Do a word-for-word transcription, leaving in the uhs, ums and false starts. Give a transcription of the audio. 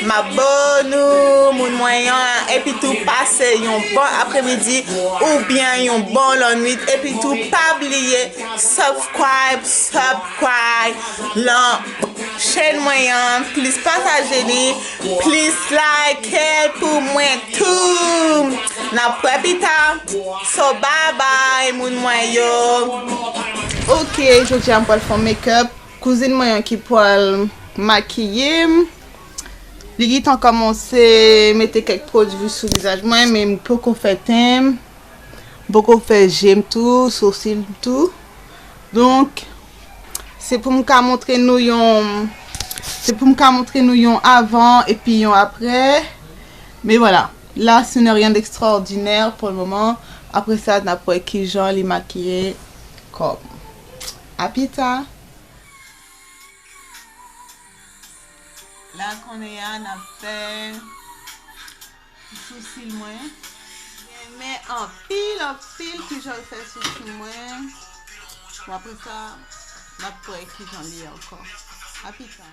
M ap ba nou, moun mwen an, epi tou pase yon bon apremidi oubyen yon bon lannwit, epi tou pa bliye subscribe, subscribe lan chèn mwen an, plis pataje li, plis like l pou mwen tou. N ap wè pita. So, bye bye, moun mwen yo. Ok, jodi a m pral fè yon make-up. Kouzin mwen an ki pral makiye m. Li gentan kòmanse mete kèk pwodui sou vizaj mwen, men m poko fè ten m, m poko fè je m tou, sosi m tou. Donk, se pou m ka montre nou yon, se pou m ka montre nou yon avan epi yon aprè. Men vwala, la, ce n'est rien d'extraordinaire pour le moment. Apre sa, n ap wè kijan li makiye kò m. A pita. La kounye a n ap fè sousi mwen. Renmen anpil, anpil kijan l fè sousi mwen. Bon, apre sa, n ap wè kijan li ye ankò. A pita.